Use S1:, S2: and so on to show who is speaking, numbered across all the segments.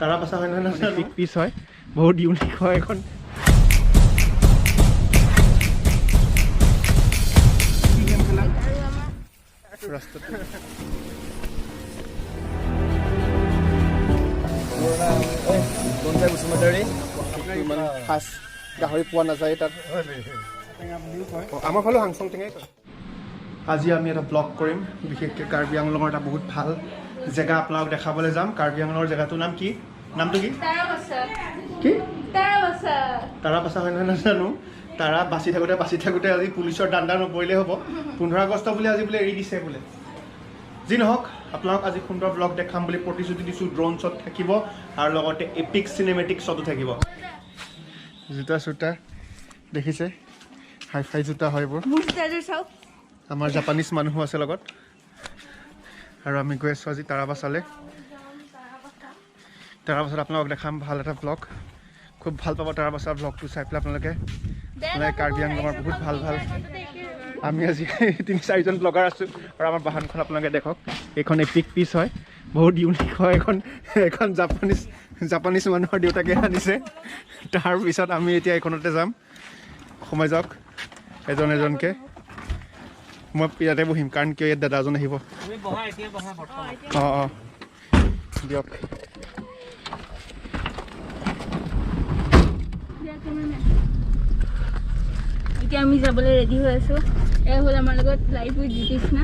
S1: তাৰাবাচা হয় নহয় নাজানো, পিচ হয়, বহুত ইউনিক হয় এখন। ৰাস্তাত ইমান খাচ গাহৰি পোৱা নাযায় তাত। আমাৰ ফালেও হাংচং টেঙাই কয়। আজি আমি এটা ব্লগ কৰিম, বিশেষকৈ কাৰ্বি আংলঙৰ এটা বহুত ভাল জেগা আপোনালোক দেখাবলৈ যাম। কাৰ্বি আংলঙৰ জেগাটোৰ নাম কি? নামটো কি? কি? তাৰাবাচা হয় নহয় নাজানো। তাৰা বাচি থাকোঁতে বাচি থাকোঁতে আজি পুলিচৰ দাণ্ডা নপৰিলেই হ'ব। 15 আগষ্ট বুলি আজি বোলে এৰি দিছে বোলে। যি নহওক, আপোনালোক আজি সুন্দৰ ব্লগ দেখাম বুলি প্ৰতিশ্ৰুতি দিছোঁ। ড্ৰোন শ্বট থাকিব আৰু লগতে এপিক চিনেমেটিক শ্বটো থাকিব। জোতা চোতা দেখিছে, হাই ফাই জোতা হয় এইবোৰ। আমাৰ জাপানীজ মানুহো আছে লগত। আৰু আমি গৈ আছোঁ আজি তাৰাবাচালৈ। তাৰাবাচাত আপোনালোকক দেখাম ভাল এটা ব্লগ। খুব ভাল পাব তাৰাবাচাৰ ব্লগটো চাই পেলাই আপোনালোকে। কাৰ্বি আংলঙৰ বহুত ভাল ভাল, আমি আজি 3-4জন ব্লগাৰ আছোঁ। আৰু আমাৰ বাহনখন আপোনালোকে দেখক, এইখন এপিক পিচ হয়, বহুত ইউনিক হয় এখন। এখন জাপানীজ মানুহৰ দেউতাকে আনিছে। তাৰপিছত আমি এতিয়া এইখনতে যাম। সোমাই যাওক এজন এজনকৈ। মই ইয়াতে বহিম, কাৰণ কিয় ইয়াত দাদা এজন আহিব। অঁ অঁ দিয়ক।
S2: এতিয়া আমি যাবলৈ ৰেডি হৈ আছোঁ। এয়া হ'ল আমাৰ লগত লাইভ উইথ জ্যোতিষ্ণা।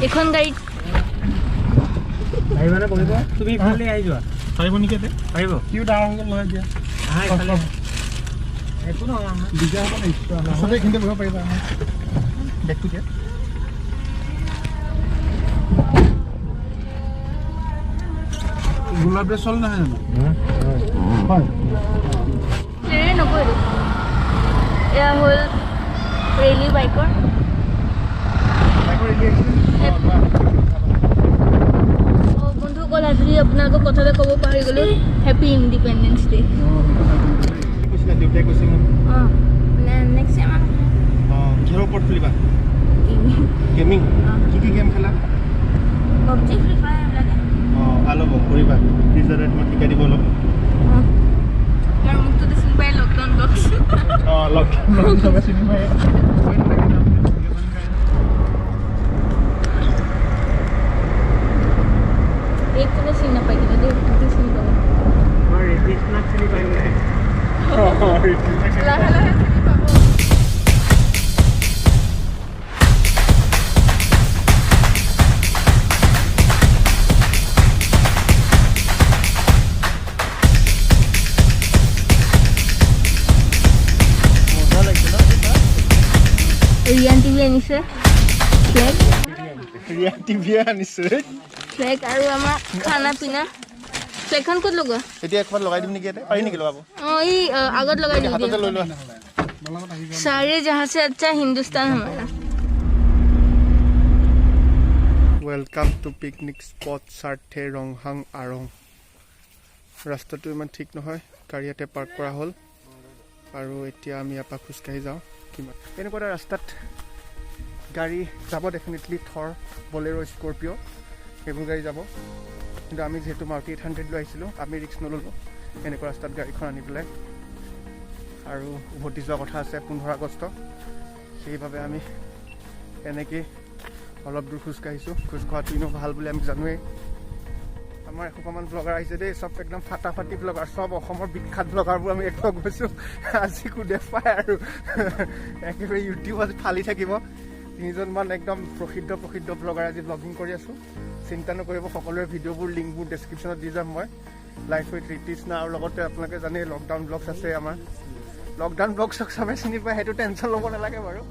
S2: এখন গাড়ীত
S3: আহিবানে বহিব? তুমি ইফালে আহি যোৱা।
S1: পাৰিব নেকি ইয়াতে?
S3: পাৰিব।
S1: কিয় ডাঙৰ হৈ গ'ল নহয় এতিয়া।
S3: আহা ইফালে। একো নহয়।
S1: দিগদাৰ হ'ব নেকি? আচলতে এইখিনিতে বহিব পাৰিবা। বেগটো দিয়া। গোলাপ ড্ৰেছ চল নহয় জানো? হয়।
S2: নকৰিলোঁ। এয়া হ'ল ৰেলী বাইকৰ। বন্ধুসকল, আজি আপোনালোকক কথা এটা ক'ব পাহৰি গ'লোঁ। Happy independence day.
S1: দেউতাই কৈছে মোক।
S2: অঁ, নেক্সট টাইম।
S1: অঁ, কিহৰ ওপৰত খুলিবা? গেমিং। কি কি গেম খেলা?
S2: পাবজি, ফ্ৰী ফায়াৰ এইবিলাকে।
S1: অঁ, ভাল হ'ব, কৰিবা। প্লিজ দাদাই তোমাক শিকাই দিব অলপ।
S2: আৰু মোকতো চিনি পাই লকডাউন ব্লগছ।
S1: অঁ, লকডাউন ব্লগ চবে চিনি পায়।
S2: এক কোনো চিনি নাপায়, কিন্তু দেই তুমি চিনি পাব।
S3: চিনি পাই নাই।
S2: লাহে লাহে চিনি পাব। ৰিয়ান টিভি আনিছে, ফ্লেগ।
S1: ৰিয়ান টিভিয়ে আনিছে
S2: ফ্লেগ। আৰু আমাৰ খানা পিনা। ফ্লেগখন ক'ত লগোৱা?
S1: এতিয়া এখন লগাই দিম নেকি ইয়াতে? পাৰি নেকি লগাব?
S2: অঁ, এই আগত লগাই দিম।
S1: হাততে লৈ লোৱা।
S2: সাৰে जहां से अच्छा हिंदुस्तान हमारा।
S1: Welcome to picnic spot Sarthe Ronghang Arong. ৰাস্তাটো ইমান ঠিক নহয়, গাড়ী ইয়াতে পাৰ্ক কৰা হ'ল। আৰু এতিয়া আমি ইয়াৰ পৰা খোজকাঢ়ি যাওঁ। কিমান এনেকুৱা এটা ৰাস্তাত গাড়ী যাব, ডেফিনেটলি থৰ, বলেৰ', স্কৰপিঅ' সেইবোৰ গাড়ী যাব। কিন্তু আমি যিহেতু মাৰুতি 800 লৈ আহিছিলোঁ, আমি ৰিস্ক নল'লোঁ এনেকুৱা ৰাস্তাত গাড়ীখন আনি পেলাই। আৰু উভতি যোৱা কথা আছে 15 আগষ্ট, সেইবাবে আমি এনেকেই অলপ দূৰ খোজকাঢ়িছোঁ। খোজ কঢ়াটো এনেও ভাল বুলি আমি জানোৱেই। আমাৰ এসোপামান ব্লগাৰ আহিছে দেই, চব একদম ফাটাফাটি ব্লগাৰ, চব অসমৰ বিখ্যাত ব্লগাৰবোৰ আমি একলগ হৈছোঁ আজি। কোনে পায় আৰু একেবাৰে ইউটিউব আজি ফালি থাকিব। তিনিজনমান একদম প্ৰসিদ্ধ প্ৰসিদ্ধ ব্লগাৰ আজি ব্লগিং কৰি আছোঁ। চিন্তা নকৰিব, সকলোৰে ভিডিঅ'বোৰ লিংকবোৰ ডেছক্ৰিপশ্যনত দি যাম মই। লাইফ উইথ ঋতিষ্ণা আৰু লগতে আপোনালোকে জানেই লকডাউন ব্লগছ আছে আমাৰ। লকডাউন ব্লগছক চবে চিনি পায়, সেইটো টেনশ্যন ল'ব নালাগে বাৰু।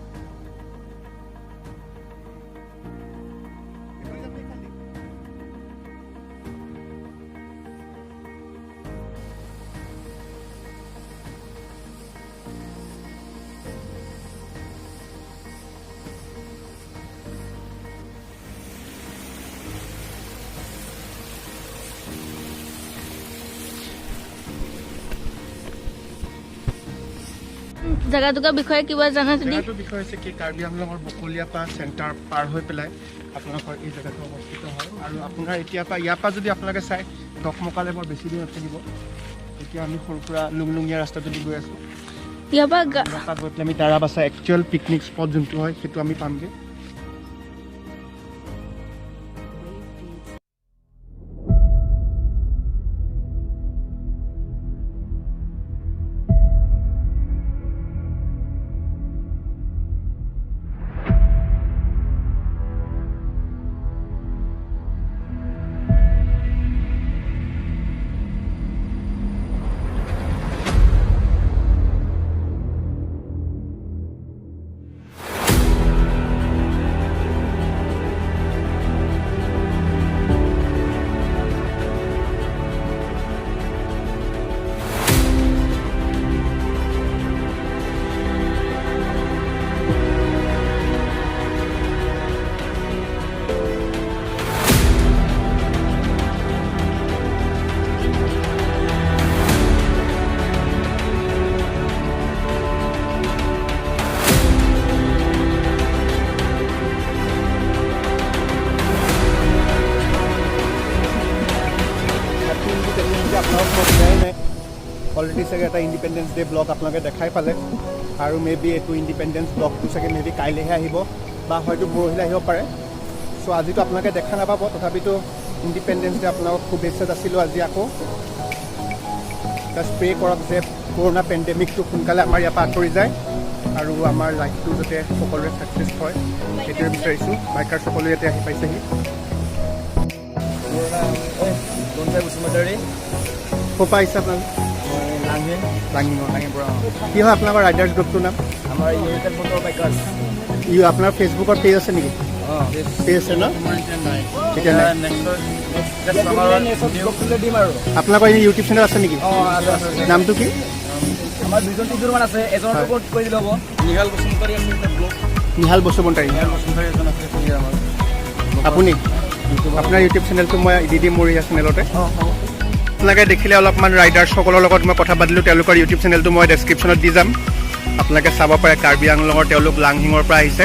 S2: জেগাটুকুৰা বিষয়ে কিবা জানা যদি।
S1: জেগাটোৰ বিষয়ে হৈছে কি, কাৰ্বি আংলঙৰ বকলীয়া পৰা চেণ্টাৰ পাৰ হৈ পেলাই আপোনালোকৰ এই জেগাটো অৱস্থিত হয়। আৰু আপোনাৰ এতিয়াৰ পৰা, ইয়াৰ পৰা যদি আপোনালোকে চাই, দকমকালে বৰ বেছি দূৰ নাথাকিব। এতিয়া আমি সৰু সুৰা লুংলুঙীয়া ৰাস্তাটো দি গৈ আছোঁ।
S2: ইয়াৰ পৰা
S1: ইয়াৰ পৰা গৈ পেলাই আমি তাৰাবাচা একচুৱেল পিকনিক স্পট যোনটো হয়, সেইটো আমি পামগৈ। হেপী ইণ্ডিপেণ্ডেন্স ডে আপোনালোক মই দিয়াই নাই। অলৰেডি চাগে এটা ইণ্ডিপেণ্ডেন্স ডে ব্লগ আপোনালোকে দেখাই পালে। আৰু মে বি এইটো ইণ্ডিপেণ্ডেন্স ব্লগটো চাগে মে বি কাইলৈহে আহিব বা হয়তো পৰহিলৈ আহিব পাৰে। চ' আজিতো আপোনালোকে দেখা নাপাব, তথাপিতো ইণ্ডিপেণ্ডেন্স ডে আপোনালোকক শুভেচ্ছা যাচিলোঁ আজি আকৌ। জাষ্ট প্ৰে কৰক যে কৰোণা পেণ্ডেমিকটো সোনকালে আমাৰ ইয়াৰ পৰা আঁতৰি যায় আৰু আমাৰ লাইফটো যাতে সকলোৰে ছাকচেছ হয়, সেইটোৱে বিচাৰিছোঁ। বাইকাৰ সকলো ইয়াতে আহি পাইছেহি।
S4: মোৰ নাম দঞ্জয় বসুমতাৰী।
S1: ক'ৰ পৰা আহিছে আপোনালোক?
S4: মই লাংহিং।
S1: লাঙিঙৰ।
S4: লাঙিৰ পৰা।
S1: কি হয় আপোনালোকৰ ৰাইডাৰ্ছ গ্ৰুপটোৰ নাম?
S4: আমাৰ ইউৰিকেল মটৰ বাইকাৰ্ছ।
S1: ই আপোনাৰ ফেচবুকৰ পেজ আছে নেকি?
S4: অঁ।
S1: পেজ আছে ন? এতিয়া নাই।
S4: নেক্সট দিম আৰু।
S1: আপোনালোকৰ এনেই ইউটিউব চেনেল আছে নেকি?
S4: অঁ, আছে আছে।
S1: নামটো কি?
S4: আমাৰ দুজন তিনিজনমান আছে, এজনৰ ওপৰত কৈ দিলে হ'ব। নিহাল বসুমতাৰী আছে এটা ব্লগ।
S1: নিহাল বসুমতাৰী।
S4: নিহাল বসুমতাৰী এজন আছে আমাৰ।
S1: আপুনি আপোনাৰ ইউটিউব চেনেলটো মই দি দিম মোৰ ইয়াৰ চেনেলতে।
S4: অঁ অঁ।
S1: আপোনালোকে দেখিলে, অলপমান ৰাইডাৰ্ছসকলৰ লগত মই কথা পাতিলোঁ। তেওঁলোকৰ ইউটিউব চেনেলটো মই ডেছক্ৰিপশ্যনত দি যাম, আপোনালোকে চাব পাৰে। কাৰ্বি আংলঙৰ তেওঁলোক লাংহিঙৰ পৰা আহিছে।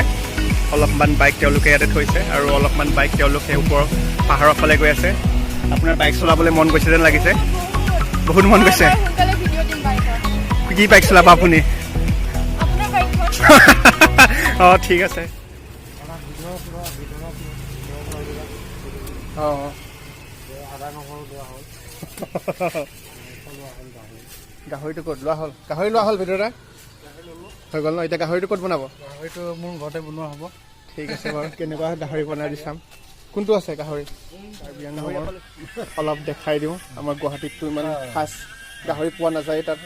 S1: অলপমান বাইক তেওঁলোকে ইয়াতে থৈছে আৰু অলপমান বাইক তেওঁলোক সেই ওপৰৰ পাহাৰৰ ফালে গৈ আছে। আপোনাৰ বাইক চলাবলৈ মন গৈছে যেন লাগিছে, বহুত মন গৈছে।
S2: সোনকালে ভিডিঅ' দিম বাইকৰ।
S1: কি বাইক চলাব আপুনি?
S2: আপোনাৰ বাইকখন।
S1: অঁ, ঠিক আছে। অঁ, গাহৰিটো ক'ত লোৱা হ'ল? গাহৰি লোৱা হ'ল, ভিতৰতে হৈ গ'ল ন? এতিয়া গাহৰিটো ক'ত বনাব?
S3: গাহৰিটো মোৰ ঘৰতে বনোৱা হ'ব।
S1: ঠিক আছে বাৰু, কেনেকুৱা গাহৰি বনাই দি চাম। কোনটো আছে গাহৰি? কাৰ্বি আংলঙৰ অলপ দেখাই দিওঁ। আমাৰ গুৱাহাটীততো ইমান খাচ গাহৰি পোৱা নাযায় তাত।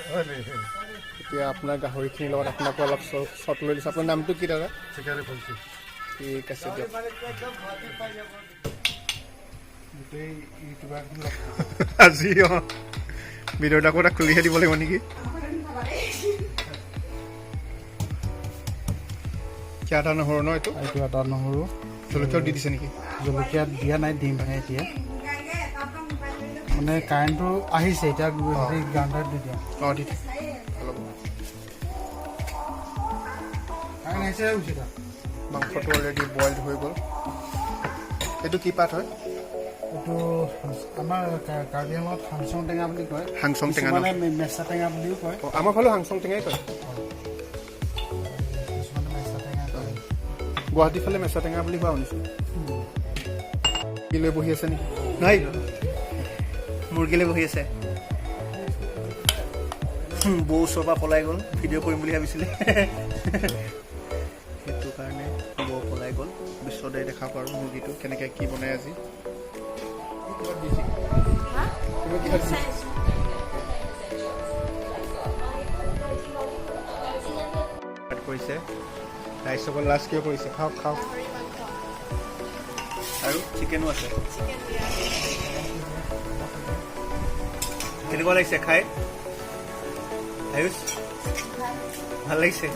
S1: এতিয়া আপোনাৰ গাহৰিখিনিৰ লগত আপোনাকো অলপ শ্বট লৈ দিছোঁ। আপোনাৰ নামটো কি দাদা? ঠিক আছে দিয়ক।
S3: গোটেই ইউটিউবাৰ।
S1: আজি অঁ ভিডিঅ'টো আকৌ এটা খুলিহে দিব লাগিব নেকি? কি আদা নহৰু ন এইটো?
S3: এইটো আদা নহৰু।
S1: জলকীয়াও দি দিছে নেকি?
S3: জলকীয়া দিয়া নাই, দিমহে এতিয়া। মানে কাৰেণ্টটো আহিছে এতিয়া, হেৰি গ্ৰাইণ্ডাৰত দি দিয়া।
S1: অঁ, দি দিয়ক, ভাল হ'ব।
S3: কাৰেণ্ট আহিছে উচিত।
S1: মাংসটো অলৰেডি বইলড হৈ গ'ল। এইটো কি পাত হয়?
S3: এইটো আমাৰ কাৰ্বি আংলঙত হাংচং টেঙা বুলি কয়।
S1: হাংচং টেঙা ন?
S3: কিছুমানে মেচা টেঙা বুলিও কয়।
S1: অঁ, আমাৰ ফালেও হাংচং টেঙাই কয়।
S3: কিছুমানে মেচা টেঙা কয়।
S1: গুৱাহাটীৰ ফালে মেচা টেঙা বুলি কোৱা শুনিছোঁ। মুৰ্গী লৈ বহি আছে নেকি? নাই, মুৰ্গীলৈ বহি আছে। বৌ ওচৰৰ পৰা পলাই গ'ল। ভিডিঅ' কৰিম বুলি ভাবিছিলে, সেইটো কাৰণে বৌ পলাই গ'ল। বিশ্বদাই দেখা পাৰোঁ মুৰ্গীটো কেনেকৈ কি বনাই আজি। তুমি কিহত busy? কৰিছে ৰাইজসকল, লাজ কিয় কৰিছে? খাওক খাওক। আৰু চিকেনো আছে। কেনেকুৱা লাগিছে খাই আয়ুষ? ভাল লাগিছে?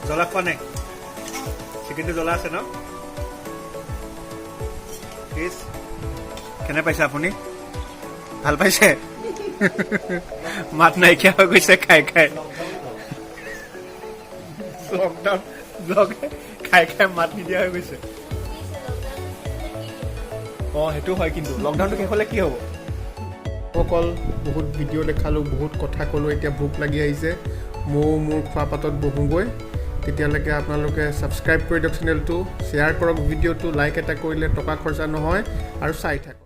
S1: জ্বলা খোৱা নাই? চিকেনটো জ্বলা আছে ন? প্লিজ, কেনে পাইছে আপুনি? ভাল পাইছে? মাত নাইকিয়া হৈ গৈছে খাই খাই। লকডাউন ব্লগ খাই খাই মাত নিদিয়া হৈ গৈছে। অঁ, সেইটো হয়, কিন্তু লকডাউনটো শেষ হ'লে কি হ'ব? অকল বহুত ভিডিঅ' দেখালোঁ, বহুত কথা ক'লোঁ। এতিয়া ভোক লাগি আহিছে। ময়ো মোৰ খোৱা পাতত বহোঁগৈ। তেতিয়ালৈকে আপোনালোকে ছাবস্ক্ৰাইব কৰি দিয়ক চেনেলটো, শ্বেয়াৰ কৰক ভিডিঅ'টো, লাইক এটা কৰিলে টকা খৰচা নহয় আৰু চাই থাকক।